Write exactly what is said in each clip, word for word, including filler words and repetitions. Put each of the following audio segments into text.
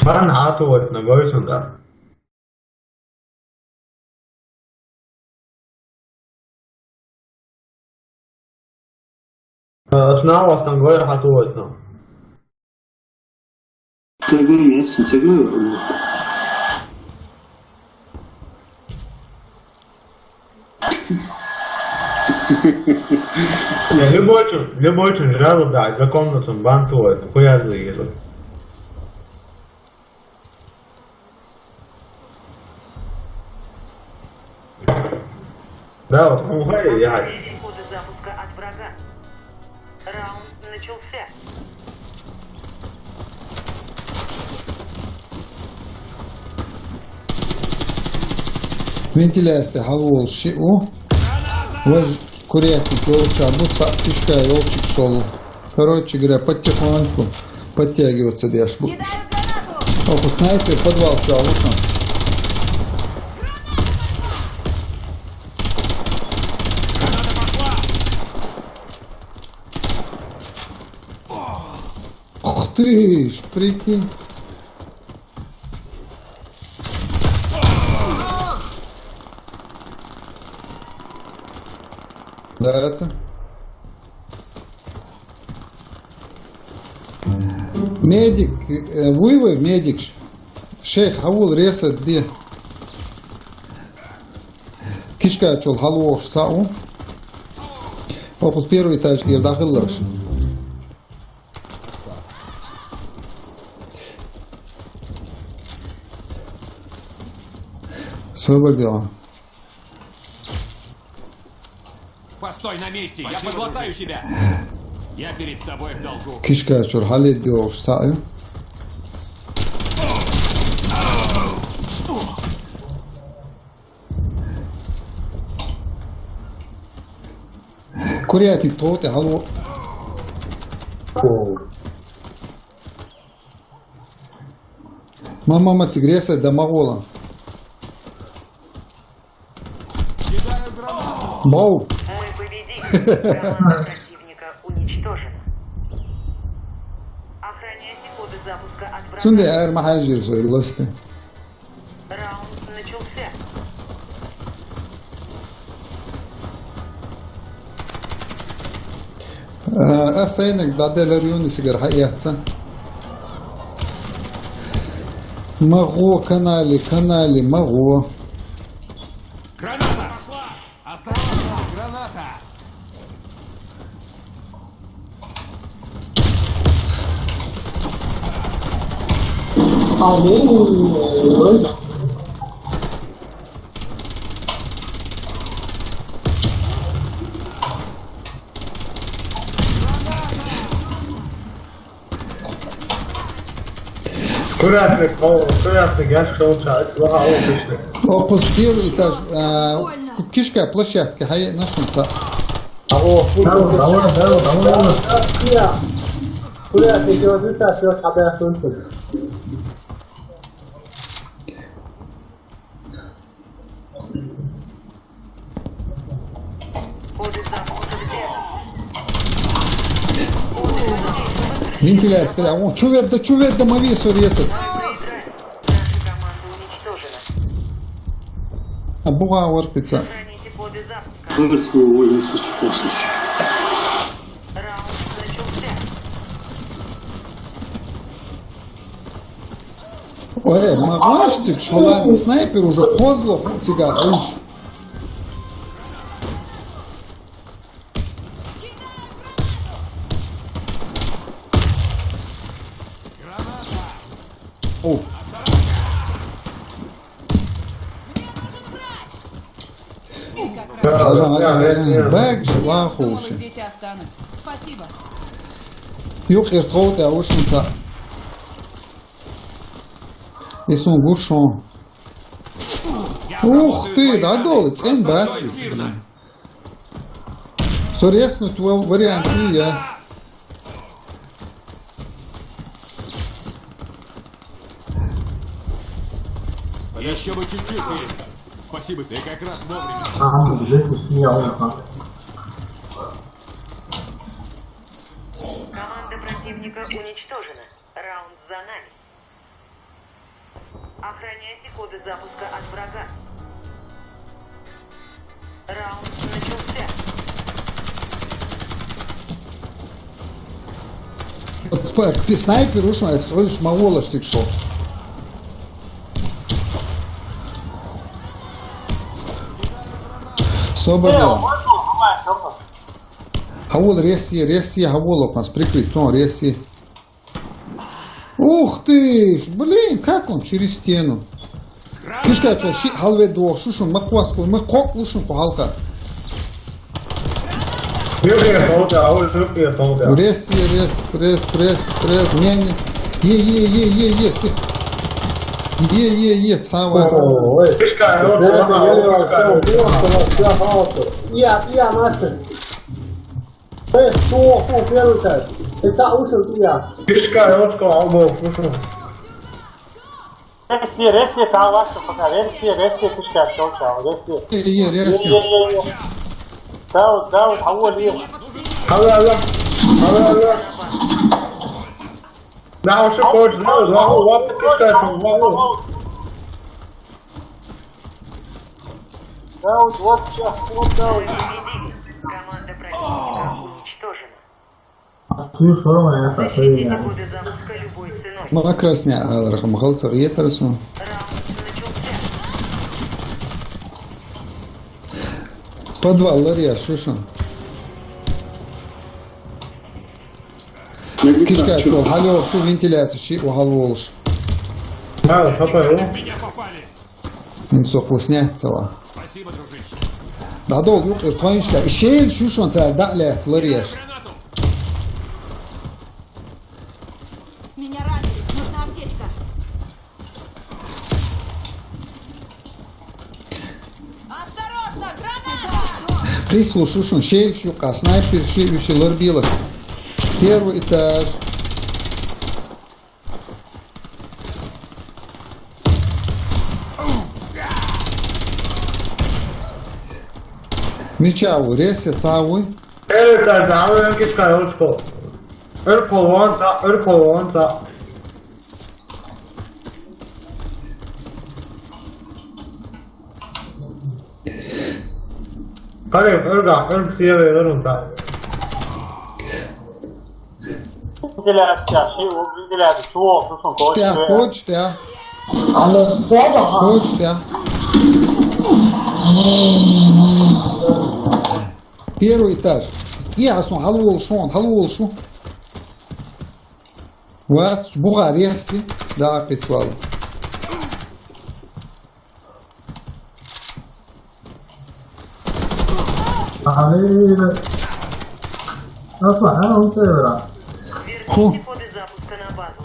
Хан хатуут на гойсунда. Э, снова с тобой хатуут на. Цигэр яс, цигэр. Я любой чин, любой чин, жрал, да, за комнату бантует, хуя заезжал. Да, вот, ну, хай, я. Коды запуска от врага. Раунд начался. Вентиляция, хьалволуш шиъ ву. Важ курятник йолча бу, цхьаъ кишка йолчик шолу. Короче говоря, потихоньку подтягиваться деш бу. Кидаю гранату! Оха снайпер подвал чу ву шун. Ух ты ж, прикинь. Нравится? Медик, э, вуй вай, медик. Шейх, хьавул ресет де. Кишка чул хьалвохуш цхьаъ ву. Оха первый этаж дера дӀахилларш. Собар дела. Постой на месте, я подлатаю тебя. Я перед тобой в долгу. Кишка чур хьаледдохуш цхьаъ ю. Курятник тхов тӀе хьало. Ма, ма, ма, цигреса да ма гӀолан. Бау. Мы победили. Команда противника уничтожена. Охраняйте коды запуска от врага. Цунде ар ма хьажир сой ласты. Раунд начался. Э, ас сайнаг дӀаделар юни сигар хьаэцца. Ма гӀо, канали, канали, ма гӀо. Граната! Осторожно, граната! Курятник, о, курятник, я что-то, это плохо, о, слушай. Окус первый этаж, а, кишка площадка, хай, на шунца. Алло, давай, давай, давай, давай. Курятник, вот это всё, когда я слышу. Вентиляция, о, чувет да, чувет да, мави сурьеса. А буга ворпица. Просто уволился, что после. Ой, магаш ты, шолан снайпер уже козло у тебя, уж. О. Хажан, хажан, хажан. Бэк же, ваху. Здесь и останусь. Спасибо. Юкъер тхов тӀе вушница. И сун гушон. Ух ты, да, долы, цен бац. Соресну, твой вариант, ну, я. Еще бы чуть-чуть, и спасибо, ты как раз вовремя. Ага, здесь не я, он там. Команда противника уничтожена. Раунд за нами. Охраняйте коды запуска от врага. Раунд начался. Спа, пи снайпер ушел, это всего лишь маволаш тик шел. Собрал. Хавол ресси, ресси, хавол нас прикрыть, но ресси. Ух ты ж, блин, как он через стену? Кишка чё, ши халве дуох, шушун, ма квас кой, ма кок ушун ку халка. Юрия Толда, а вот Юрия Толда. Рес, е, рес, рес, рес, рес, не, не. Е, е, е, е, е, сих. Е, е, е, цава. Ой. Кишка, вот, я, я, мастер. Эй, что, что, первый этаж? Это ушел, я. Кишка, вот, что, обо, слушай. Ресси, ресси, калаш, пока, ресси, ресси, кишка, всё, всё, ресси. Е, е, ресси. Е, е, е, е. Дауд, Дауд, хавол, е. Хавол, хавол. Хавол, хавол. Да, уже коч, да, да, вот, кишка, да. Дауд, вот сейчас, вот, Дауд. Команда противника уничтожена. Слушай, Рома, я хочу, я. Коды запуска любой ценой. Макросня, алархам халцар етерсу. Раунд начался. Подвал лария, шушун. Кишка, чё, халёх, шу вентиляция, ши, ухал волш. Да, хапаю. Ин соку сняться ва. Спасибо, дружище. Да, дол, юк, ир тойншта. Ишел, шушун, цар, да, лец, лареш. Меня ранили. Нужна аптечка. Осторожно, граната! Прислушушун, шел, шука, снайпер, ши, вичи, ларбила. Первый этаж. Мичаву, ресец, авуй. Э, да, да, вы кишка, ручку. Эр колонца, эр колонца. Кале, эр га, эр сиеве, эр унта. Вентиляция, ши, вентиляция, чего, слушай, коч, Штя, э. Коч, штя. А ну, всё, да? Коч, штя. Первый этаж. Я, сон, халвол шон, халвол шу. Вот, буга ресси, да, пецвал. Али. Аслан, а, он тебе, да. Ху. Верните коды запуска на базу.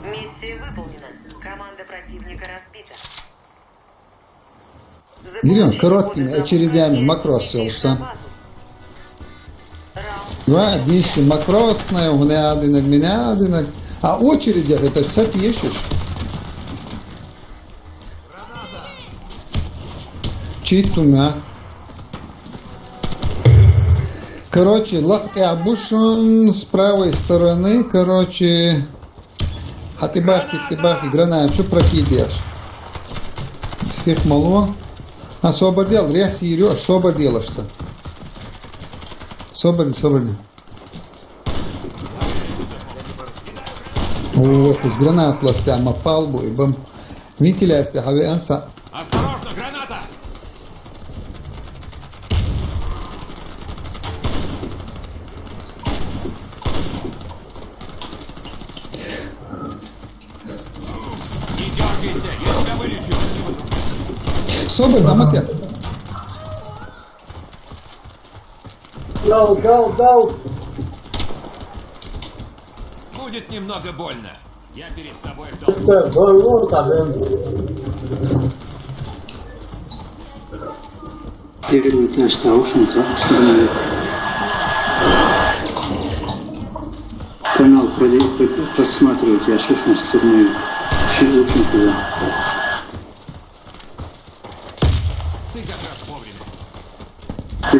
Миссия выполнена. Команда противника разбита. Берём короткими очередями макрос всё, что. Два, десять макросная, у меня один, у меня один. А очередь, это ж цепь ещё ж. Читунга. Короче, лак я бушун с правой стороны, короче. Хатибахи, тибахи, гранат, что прокидываешь? Всех мало. А, собор дел, ряс ерёш, собор делаешь-то. Собор, собор. О, из гранат ластя, мапал бу, и бам. Вентиляция, хави анца. Осторожно, граната! Не дергайся, я тебя вылечу. Собор, да, Матя? Дал, дал, дал. Будет немного больно. Я перед тобой в долгу. Это больно, да. Первый этаж Таушенко, штурмовик. Канал проде-, про-, просматривать, я Шушин, штурмовик. Ши-, Таушенко, да. Ты как раз вовремя.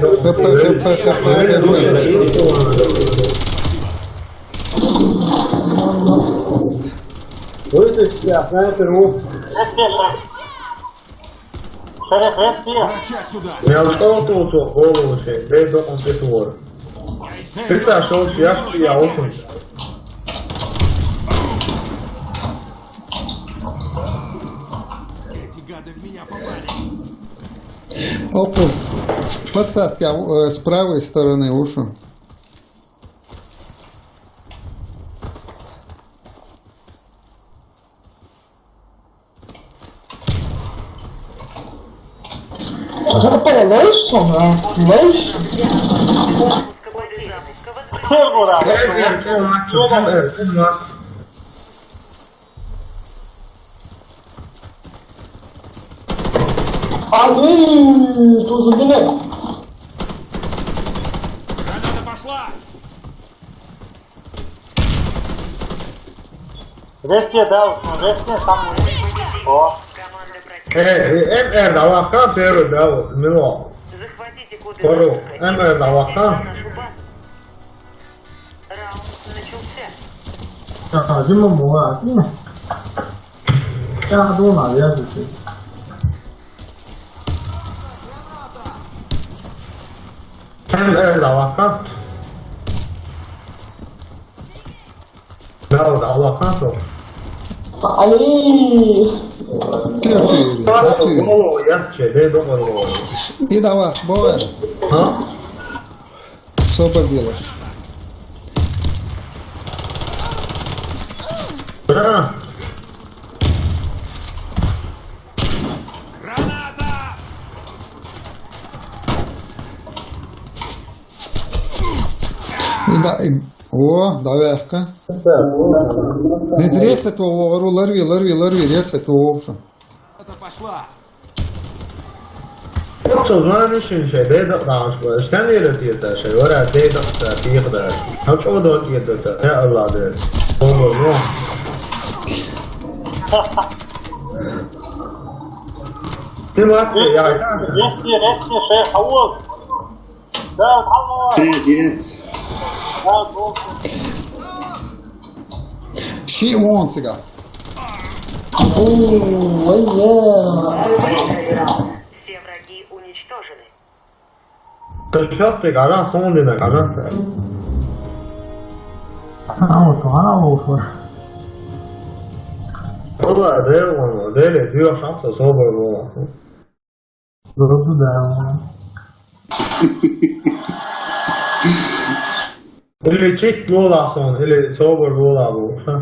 Х П, Х П, Х П, Х П. Вытащи, а снайпер, ну. Шериф, репти. Врача сюда! Я что тут голову себе, дай докон ты твор. Ты сошёл, я, я очень. Эти гады в меня попали. О, пусть. Двадцатка, э, с правой стороны ушел. Запалилось, а? Лось? Первый раз. Ай, тоже билет. Граната пошла! Репти дал, репти сам. О. Э, э, М Р даваха, первый дал, мило. Захватите коды. Пару, доступа и М Р даваха. Нашу базу. Раунд начался. А, Дима, бывает. Ну. Я думал, я здесь. М Р даваха. Да, да, даваха, что? Ай! Терпи, Юрий, терпи. Голову, я тебе, дай голову. И давай, бывай. А? Особо делаешь. Да. Граната! И да, и, о, давай, Ахка. Не зря с этого, ларви, ларви, ларви, резь с этого, в общем. Это пошла. Yoksa zaten işin şey, Deydaq danışma. Sen nereye diyorsun şey? Oraya Deydaq da, Deydaq da. Kaç o da diyorsun sen? Ya Allah diyor. Olur mu? Kim attı ya? Репти, репти, шериф, Хавуз. Да, Хавуз. Привет, привет. Да, Хавуз. Ши он цыган. Ой, я. Все враги уничтожены. Ты чё ты, когда сон ты на, когда ты? А вот, а вот. Вроде, вроде, ты шанс особо было. Вроде да. Или чек лола сон, или собор лола лоша.